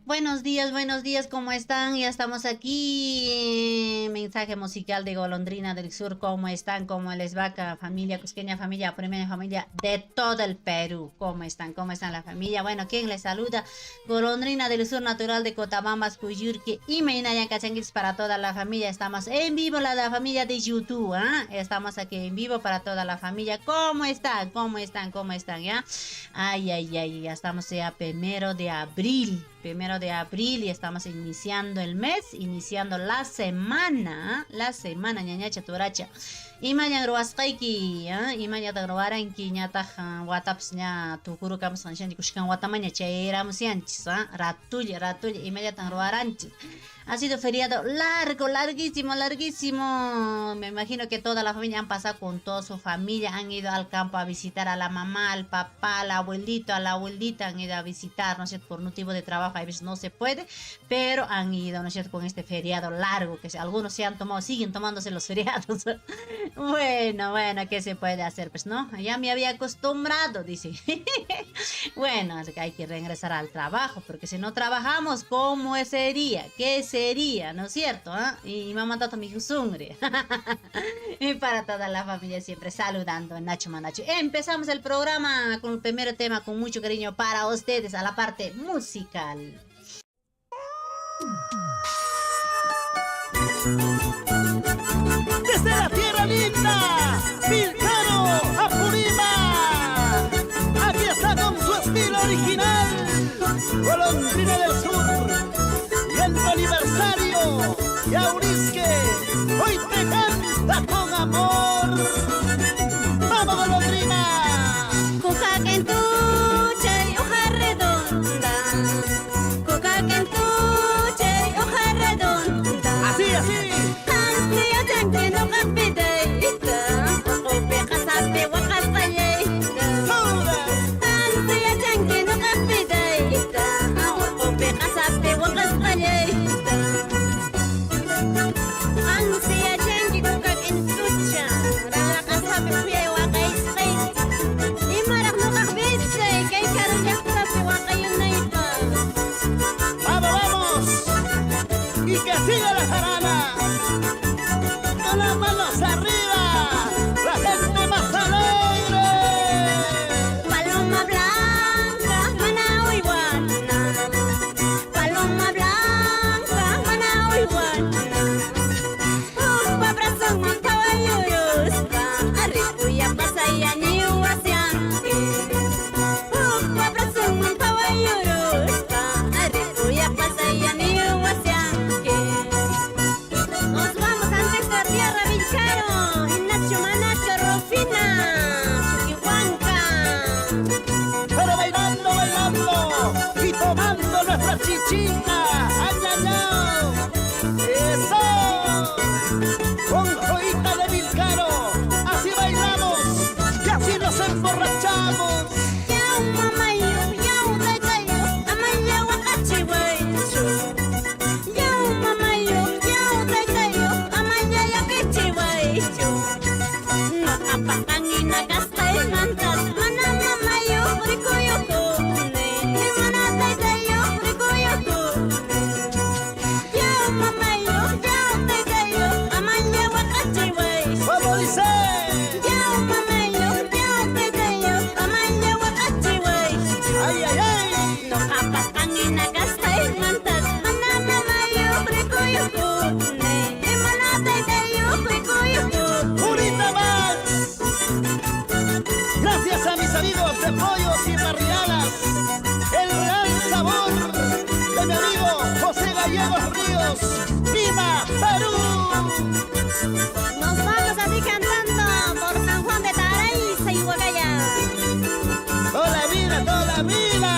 Buenos días, ¿cómo están? Ya estamos aquí. Mensaje musical de Golondrina del Sur. ¿Cómo están? ¿Cómo les va? Familia cusqueña, familia primera, familia de todo el Perú. ¿Cómo están? ¿Cómo están la familia? Bueno, ¿quién les saluda? Golondrina del Sur, natural de Cotabambas, Cuyurque y Meinayan Cachanguis para toda la familia. Estamos en vivo, la familia de YouTube, ¿eh? Estamos aquí en vivo para toda la familia. ¿Cómo están? ¿Cómo están? ¿Cómo están? ¿Ya? Ay, ay, ay, ya estamos ya 1 de abril. 1 de abril y estamos iniciando el mes, iniciando la semana, ñañacha turacha. Imañan ruwasqayki, imañata ruwaranki, ñataq watapas ña tukurukamusqan kushkan watamaña chayramusyanchis, ratulla, ratulla, imallatan ruwaranchis. Ha sido feriado largo, larguísimo, larguísimo. Me imagino que toda la familia han pasado con toda su familia, han ido al campo a visitar a la mamá, al papá, al abuelito, a la abuelita, han ido a visitar, ¿no es cierto? Por motivo de trabajo a veces no se puede, pero han ido, ¿no es cierto? Con este feriado largo que algunos se han tomado, siguen tomándose los feriados. Bueno, bueno, ¿qué se puede hacer? Pues no, ya me había acostumbrado, dice. Bueno, hay que regresar al trabajo, porque si no trabajamos, ¿cómo sería? ¿Qué sería? ¿No es cierto? ¿Ah? Y mamá tato mi sungre. Y para toda la familia siempre saludando, Nacho Manacho. Empezamos el programa con el primer tema con mucho cariño para ustedes a la parte musical. Desde la tierra linda, Vilcaro, Apurímac. Aquí está con su estilo original, Golondrina del Sur. Y el aniversario, Yaurisque, hoy te canta con amor. ¡Vamos, Golondrina! Kukakentuchay hoja redonda. Kukakentuchay hoja redonda. Así, así. Qamsi yachanki ñuqapi tayta. Urqupi qasapi waqasqallayta. ¡Toda! Qamsi yachanki ñuqapi tayta. Urqupi qasapi waqasqallayta. Qamsi yachanki kukakentucha. Rara qasapi phuyay waqaysqayta. Imaraq ñuqaq bichay kay karu llaqtapi waqayunaypaq. ¡Vamos, vamos! ¡Y que siga la jarana! ¡Con las manos arriba! ¡La gente más alegre! Paloma blanca, mana uywana. Paloma blanca, mana uywana. Hukpa brazonman phawayuruspa, arripuya pasaya niwasyanki. Hukpa brazonman phawayuruspa, arripuya pasaya niwasyanki. Nos vamos a nuestra tierra, Vilcaro, y Nacho Manacho, Rufina, Chuquihuanca. Pero bailando, bailando y tomando nuestra chichita. ¡Ay, ay, ay! ¡Eso! Con joyita de Vilcaro, así bailamos y así nos emborrachamos. Yaw mamayo, yaw taytayo, amaya waqachiwaychu. Yaw mamayo, yaw taytayo, amaya llakichiwaychu. Ñuqapaq qanhina kasqaymantas mana mamayo rikuyukuni, mana taytayo rikuyukuni. Yaw mamayo, yaw taytayo, amaya waqachiwaychu. ¡Vamos, dice! Yaw mamayo, yaw taytayo, amaya waqachiwaychu. ¡Ay, ay, ay! Ñuqapaq qanhina kasqaymantas mana mamayo rikuyukuni, mana taytayo rikuyukuni. ¡Purita más! Gracias a mis amigos de Pollos y Parrilladas, el real sabor de mi amigo José Gallegos Ríos. ¡Viva Perú! Nos vamos así cantando por San Juan de Taraiza y Huacaya. ¡Toda la vida, toda la vida!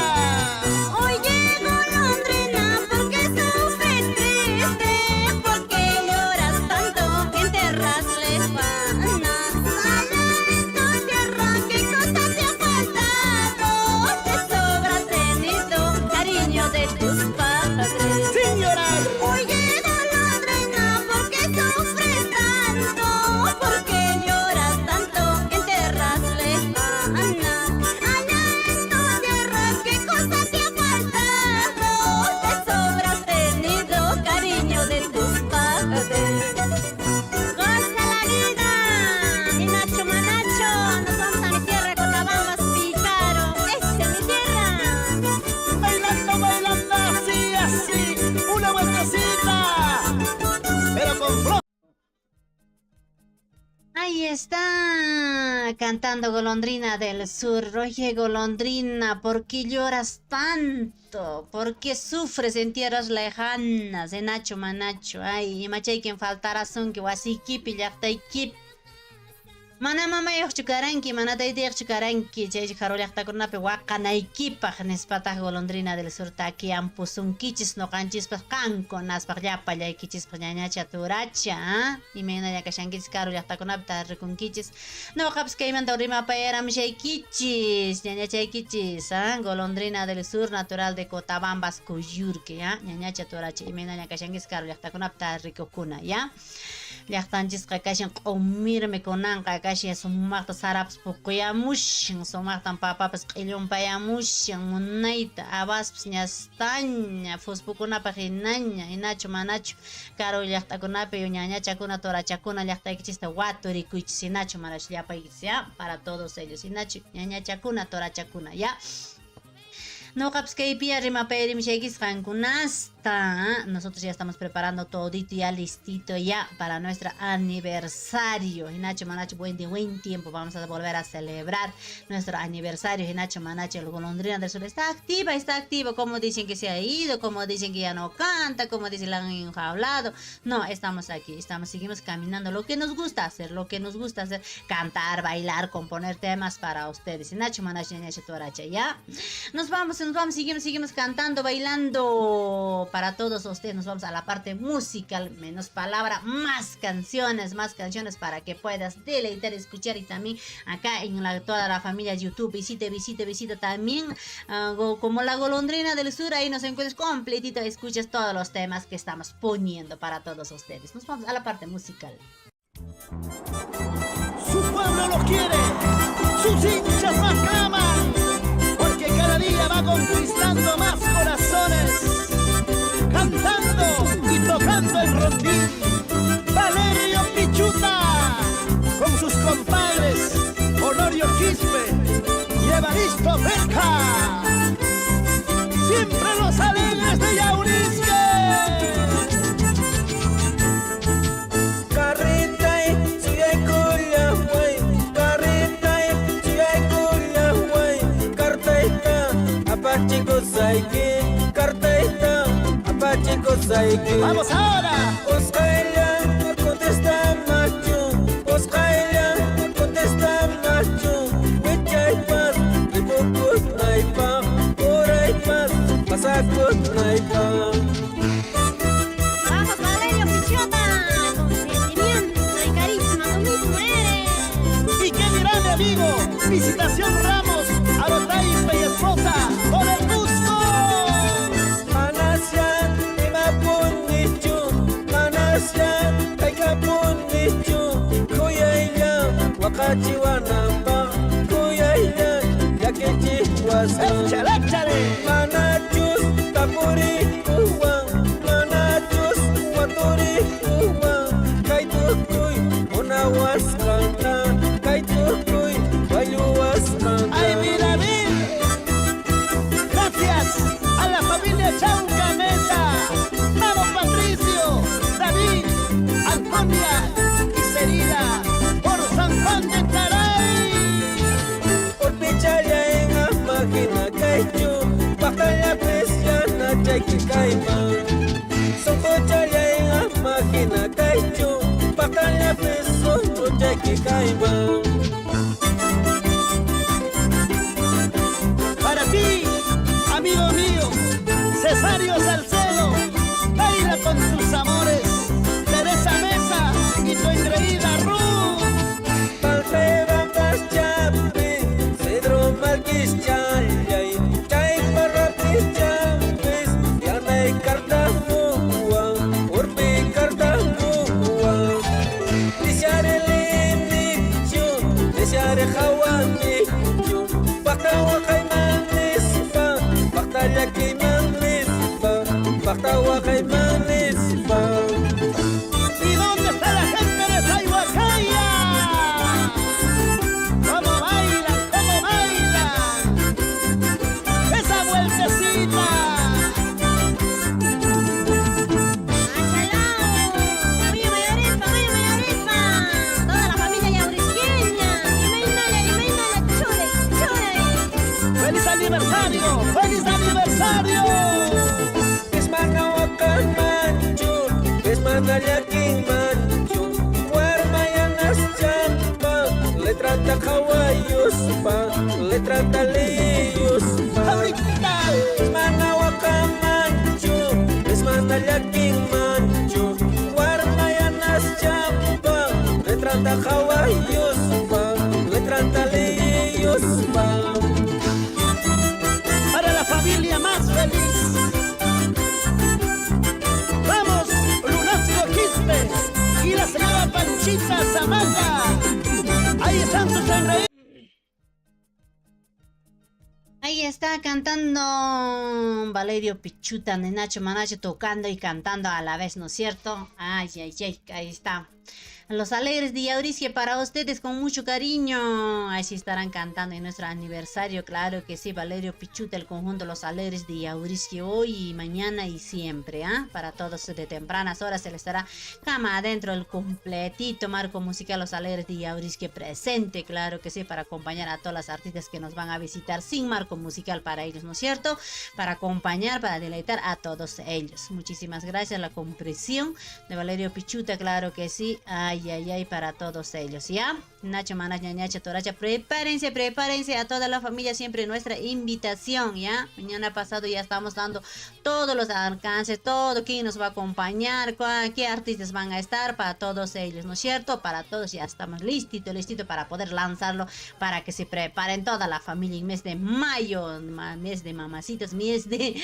Oye, golondrina, ¿por qué sufres triste? ¿Por qué lloras tanto en tierras lejanas? Allá en tu tierra, ¿qué cosa te ha faltado? Te sobra tenido cariño de tus padres. ¡Sin llorar! Oye, golondrina, ¿por Cantando Golondrina del Sur. Oye, Golondrina, ¿por qué lloras tanto? ¿Por qué sufres en tierras lejanas? En Nacho Manacho. Ay, imachaykin faltarasunki wasiykipi llaqtaykipi. Mana mamayuqchu karanki, mana taytayuqchu karanki, chay karu llaqtakunapi waqanaykipaq nispataq Golondrina del Sur takiyanpusunkichis ñuqanchispaq qankunaspaq llapallaykichispaq ñañacha turacha, ¿ah? Imaynalla kashankichis karu llaqtakunapi tarikunkichis. Ñuqapas kaymanta rimapayaramushaykichis, ñañachaykichis, ¿ah? Golondrina del Sur, natural de Cotabambas, Coyurque, ¿ah? Ñañacha turacha, imaynalla kashankichis karu llaqtakunapi tarikukuna, ¿ya? Llaqtanchisqa kashan q'umirmi kunanqa kashan sumaqta sarapas puquyamushan, sumaqtan papapas q'illunpayamushan, munayta habaspas ñastaña, fuspukunapaq hinaña, hinachu manachu karu llaqtakunapi ñañachakuna turachakuna llaqtaykichista waturikuychis, hinachu manachu llapaykichis, ya, para todos ellos, hinachu ñañachakuna turachakuna, ya. Ñuqapas kaypiya rimapayarimushaykichis qankunasta. Nosotros ya estamos preparando todito, ya listito ya para nuestro aniversario. Hinacho Manacho, buen día, buen tiempo. Vamos a volver a celebrar nuestro aniversario. Hinacho Manacho, el Golondrina del Sur está activa, está activo. Como dicen que se ha ido, como dicen que ya no canta, como dicen la han enjaulado. No, estamos aquí, estamos, seguimos caminando. Lo que nos gusta hacer, lo que nos gusta hacer, cantar, bailar, componer temas para ustedes. Hinacho Manacho, Ñañacha Toracha, ya. Nos vamos, nos vamos, seguimos, seguimos cantando, bailando para todos ustedes. Nos vamos a la parte musical, menos palabra, más canciones para que puedas deleitar, escuchar y también acá en toda la familia YouTube, visite, visite, visita también, como la Golondrina del Sur, ahí nos encuentras completito, escuchas todos los temas que estamos poniendo para todos ustedes. Nos vamos a la parte musical. Su pueblo lo quiere, sus hinchas más claman, porque cada día va conquistando más corazones, cantando y tocando el rondín. Valerio Pichuta, con sus compadres Honorio Quispe y Evaristo Berja. Siempre los alegres de Yaurisque. ¡Vamos ahora! Oscaila, contesta macho. Oscaila, contesta macho. Wichaypas, ripukus naipa. Oraypas, pasakus naipa. ¡Vamos, Valerio Pichota! Con sentimiento y carisma, tú mismo eres. ¿Y qué dirá mi amigo? Visitación Ramos, Arotaipe y esposa, por el gusto. Manasya, imapunichu, manasya, kaikapunichu, kuyaylla, waqachiwanampa, kuyaylla, llakichiwasa. ¡Échale, échale! Manachus, tapurikuwan, manachus, waturikuwan, kaytukuy, munawasqanta, kaytukuy, wayuwasqanta. ¡Ay, mi David! Gracias a la familia Chauca Mesa. ¡Vamos, Patricio! David, Antonia y Cerida por San Juan de Taray. Urpichalla en amagina kaychu, paqtalla pisyana chayki kayman. Sunquchalla en amagina kaychu, paqtalla pisunqu chayki kayman. Para ti, amigo mío, Cesario Salcedo, baila con tus amores, Teresa Mesa y tu engreída Ruth. Palpebampas chapi, cedro malquis challay, chay parrapis chapis, yanay kartamuwa, urpi kartamuwa. Lisharelinichu, Conchita Zamaga. Ahí están sus sonreír. Ahí está cantando Valerio Pichuta, Nenacho Manacho, tocando y cantando a la vez, ¿no es cierto? Ay, ay, ay, ahí está. Los Alegres de Yaurisque para ustedes con mucho cariño. Ahí sí estarán cantando en nuestro aniversario, claro que sí, Valerio Pichuta, el conjunto Los Alegres de Yaurisque, hoy y mañana y siempre, ¿ah? Para todos de tempranas horas se les estará cama adentro el completito marco musical Los Alegres de Yaurisque presente, claro que sí, para acompañar a todas las artistas que nos van a visitar sin marco musical para ellos, ¿no es cierto? Para acompañar, para deleitar a todos ellos. Muchísimas gracias, la compresión de Valerio Pichuta, claro que sí. Ay, ay, ay, para todos ellos, ¿ya? Nacho, Manacha, Ñacha, Toracha, prepárense, prepárense a toda la familia, siempre nuestra invitación, ¿ya? Mañana pasado ya estamos dando todos los alcances, todo, quién nos va a acompañar, qué artistas van a estar, para todos ellos, ¿no es cierto? Para todos ya estamos listito, listito para poder lanzarlo, para que se preparen toda la familia en mes de mayo, mes de mamacitas, mes de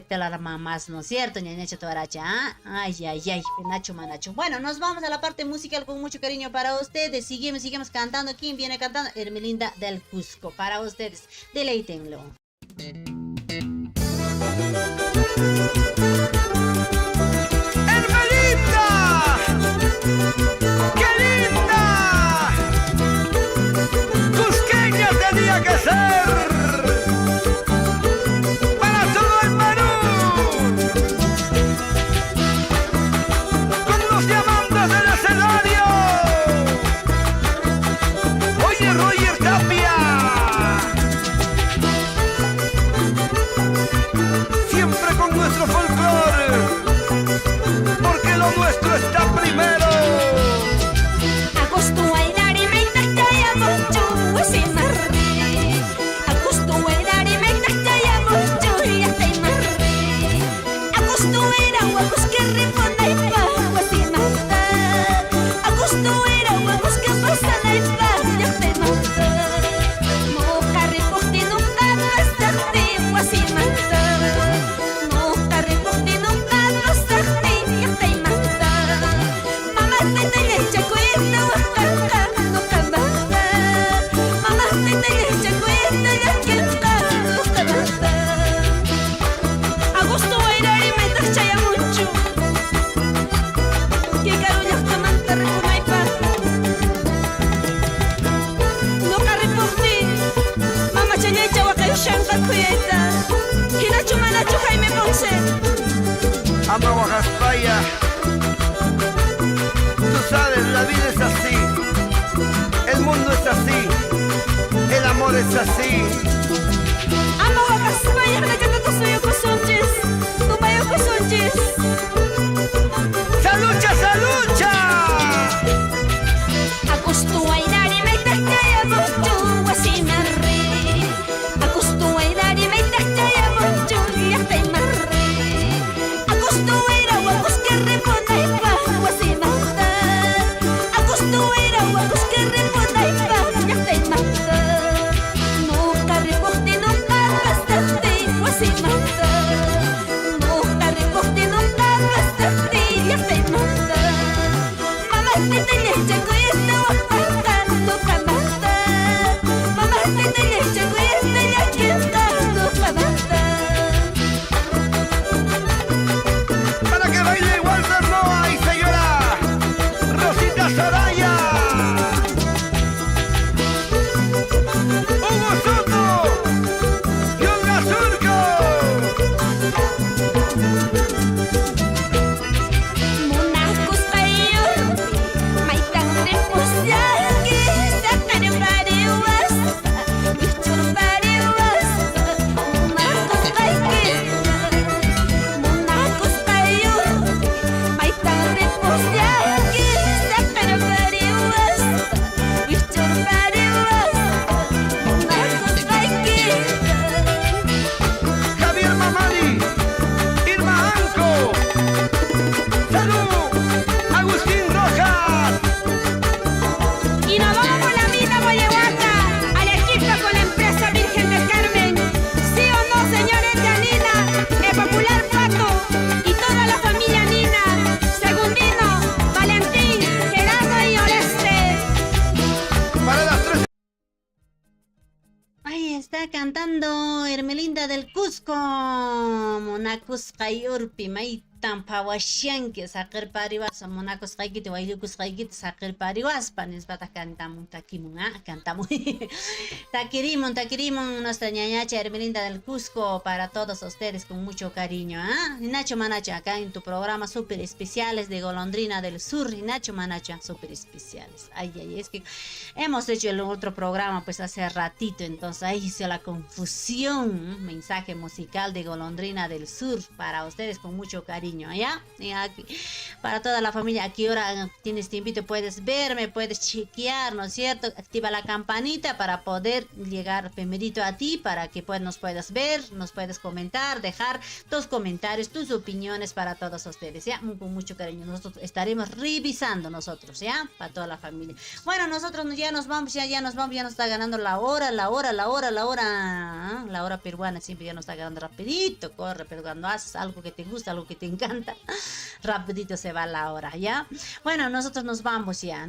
todas las mamás, ¿no es cierto? Ñañacha, Toracha, ¿ah? Ay, ay, ay, Nacho, Manacho. Bueno, nos vamos a la parte musical con mucho cariño para ustedes. Seguimos, seguimos cantando. ¿Quién viene cantando? Hermelinda del Cusco. Para ustedes, deleítenlo. ¡Hermelinda! ¡Qué linda! ¡Cusqueña tenía que ser! ¡Para todo el Perú! ¡Con los diamantes del escenario! ¡Oye, Roger Tapia! Siempre con nuestro folclore, porque lo nuestro está primero. Agosto wayrari maytaq chayamunchu wasimarri. Agosto wayrari maytaq chayamunchu llaqtaymarri. Agosto wayra wakusqa ripunaypaq wasimanta. Agosto wayra wakusqa pasanaypaq llaqtaymanta. Nuqa ripuqti nuqa pasaqti wasimanta. Nuqa ripuqti nuqa pasaqti llaqtaymanta. Mama taytallay chakuyta waqanqa nuqamanta. Mama taytallay chakuyta llakinqa nuqamanta. Agosto wayrari maytaq chayamunchu. Kay karu llaqtamanta ripunaypaq. Nuqa ripuqti mamachallaycha waqayushanqa khuyayta. Hinachu manachu Jaime Ponce. Ama waqaspaya. Tú sabes, la vida es así. El mundo es así. El amor es así. Ama waqaspaya hinallatata suyukusunchis. Tumayukusunchis. ¡Salucha, salucha! Agosto wayrari maytaq chayamunchu wasimarri. Agosto wayrari maytaq chayamunchu llaqtaymarri. Agosto wayra wakusqa ripunaypaq wasimanta. Agosto wayra wakusqa ripunaypaq llaqtaymanta. Nuqa ripuqti cantando Hermelinda del Cusco. Munakusqay urpi maytan phawashanki saqirpariwaspa munakusqaykita wayllukusqaykita saqirpariwaspa nispataq cantamun takimun cantamun takirimun takirimun nuestra ñañacha Hermelinda del Cusco para todos ustedes con mucho cariño, ¿ah? Nacho Manacho, acá en tu programa súper especiales de Golondrina del Sur, Nacho Manacho, súper especiales. Ay, ay, es que hemos hecho el otro programa pues hace ratito, entonces ahí hizo la confusión. Un mensaje musical de Golondrina del Sur para ustedes con mucho cariño, ¿ya? Y aquí, para toda la familia, aquí ahora tienes tiempito, puedes verme, puedes chequear, ¿no es cierto? Activa la campanita para poder llegar primerito a ti, para que pues, nos puedas ver, nos puedes comentar, dejar tus comentarios, tus opiniones para todos ustedes, ¿ya? Con mucho cariño, nosotros estaremos revisando nosotros, ¿ya? Para toda la familia. Bueno, nosotros ya nos vamos, ya nos vamos, ya nos está ganando la hora, la hora, la hora, la hora, ¿ah? La hora peruana siempre ya nos está ganando rapidito, corre, pero cuando haces algo que te gusta, algo que te encanta, rapidito se va la hora, ¿ya? Bueno, nosotros nos vamos ya,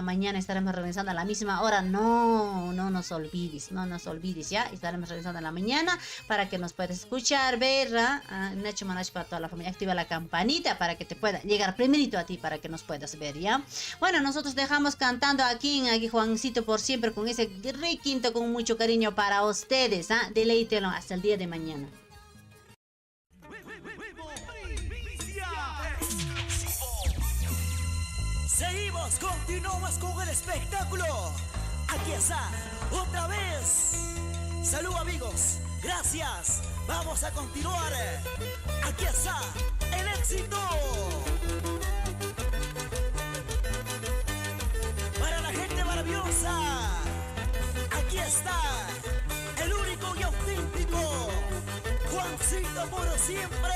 mañana estaremos regresando a la misma hora, no, no nos olvides, no nos olvides, ¿ya? Estaremos regresando a la mañana para que nos puedas escuchar, ver, ¿ah? Nacho Manacho para toda la familia, activa la campanita para que te pueda llegar primerito a ti, para que nos puedas ver, ¿ya? Bueno, nosotros dejamos cantando aquí, aquí Juancito por siempre, con ese requinto con mucho cariño para ustedes, ¿ah? Deleítenlo hasta el día de mañana. Seguimos, continuamos con el espectáculo. Aquí está, otra vez. Salud amigos, gracias. Vamos a continuar. Aquí está, el éxito. Para la gente maravillosa. Aquí está, el único y auténtico Juancito por siempre.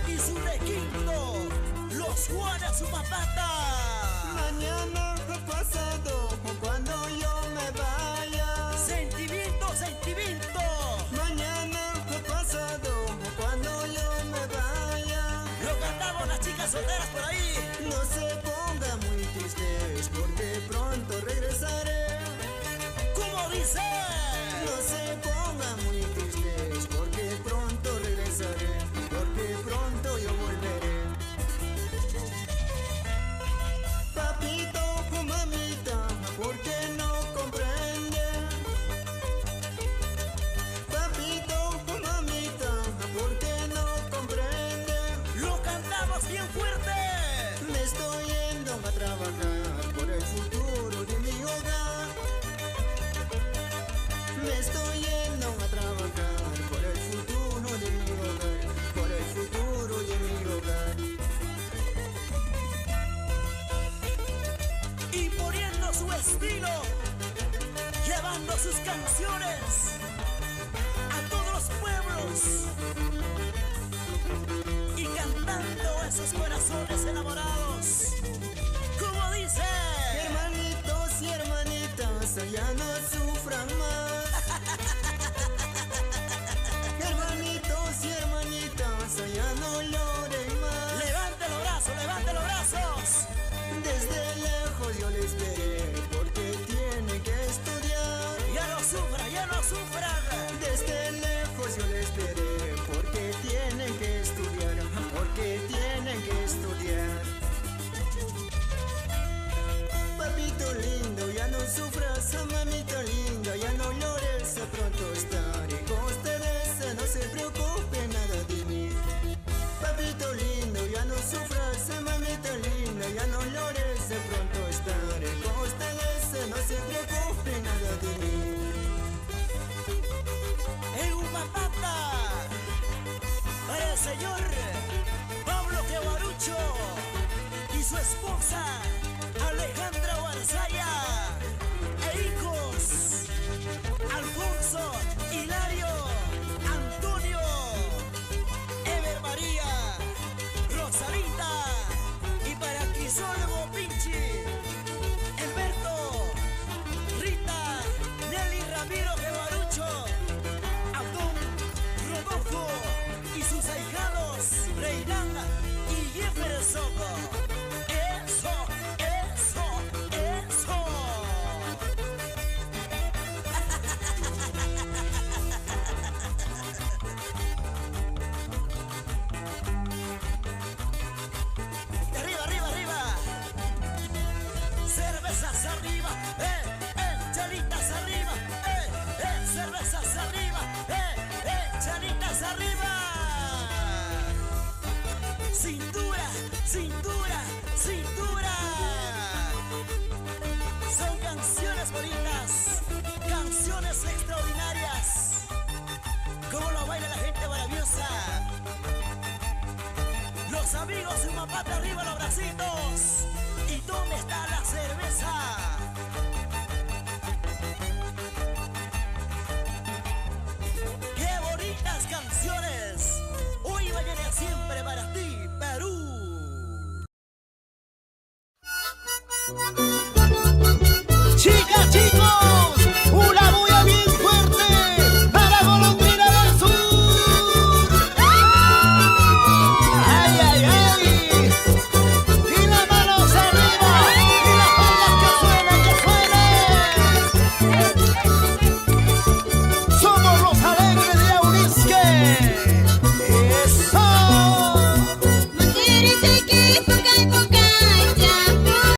Y su requinto, los Juanes Humapata. Mañana o pasado, cuando yo me vaya. Sentimiento, sentimiento. Mañana o pasado, cuando yo me vaya. Lo cantamos las chicas solteras por ahí. No se ponga muy tristes, porque pronto regresaré. ¿Cómo dice? No se ponga muy tristes, porque pronto regresaré, porque pronto yo volveré. Papito, mamita, ¿por qué no comprende? Papito, mamita, ¿por qué no comprende? ¡Lo cantamos bien fuerte! Me estoy yendo a trabajar por el futuro de mi hogar. Me estoy yendo a trabajar por el futuro de mi hogar, por el futuro de mi hogar. Y poniendo su estilo, llevando sus canciones a todos los pueblos y cantando esos corazones enamorados. Como dice, hermanitos y hermanitas, ya no sufran más. Hermanitos y hermanitas, ya no lloren más. Levante los brazos, levante los brazos. Desde lejos yo les veré, porque tienen que estudiar. Ya no sufran, ya no sufran. Desde lejos yo les veré, porque tienen que estudiar, porque tienen que estudiar. Papito lindo, ya no sufras, mamita linda, ya no llores, pronto estaré con ustedes, no se preocupen nada de mí. Papito lindo, ya no sufras, mamita linda, ya no llores, pronto estaré con ustedes, no se preocupen nada de mí. En Humapata, para el señor Pablo Quebarucho y su esposa Alejandra Barzaya e hijos Alfonso, Hilario, Antonio, Ever María, Rosalita y para Crisólogo Pinchi, Alberto, Rita, Nelly Ramiro Quebarucho, Abdón, Rodolfo y sus ahijados. Amigos, Sumapata, arriba los bracitos. ¿Y dónde está la cerveza? ¡Qué bonitas canciones! Hoy, mañana, siempre para ti, Perú.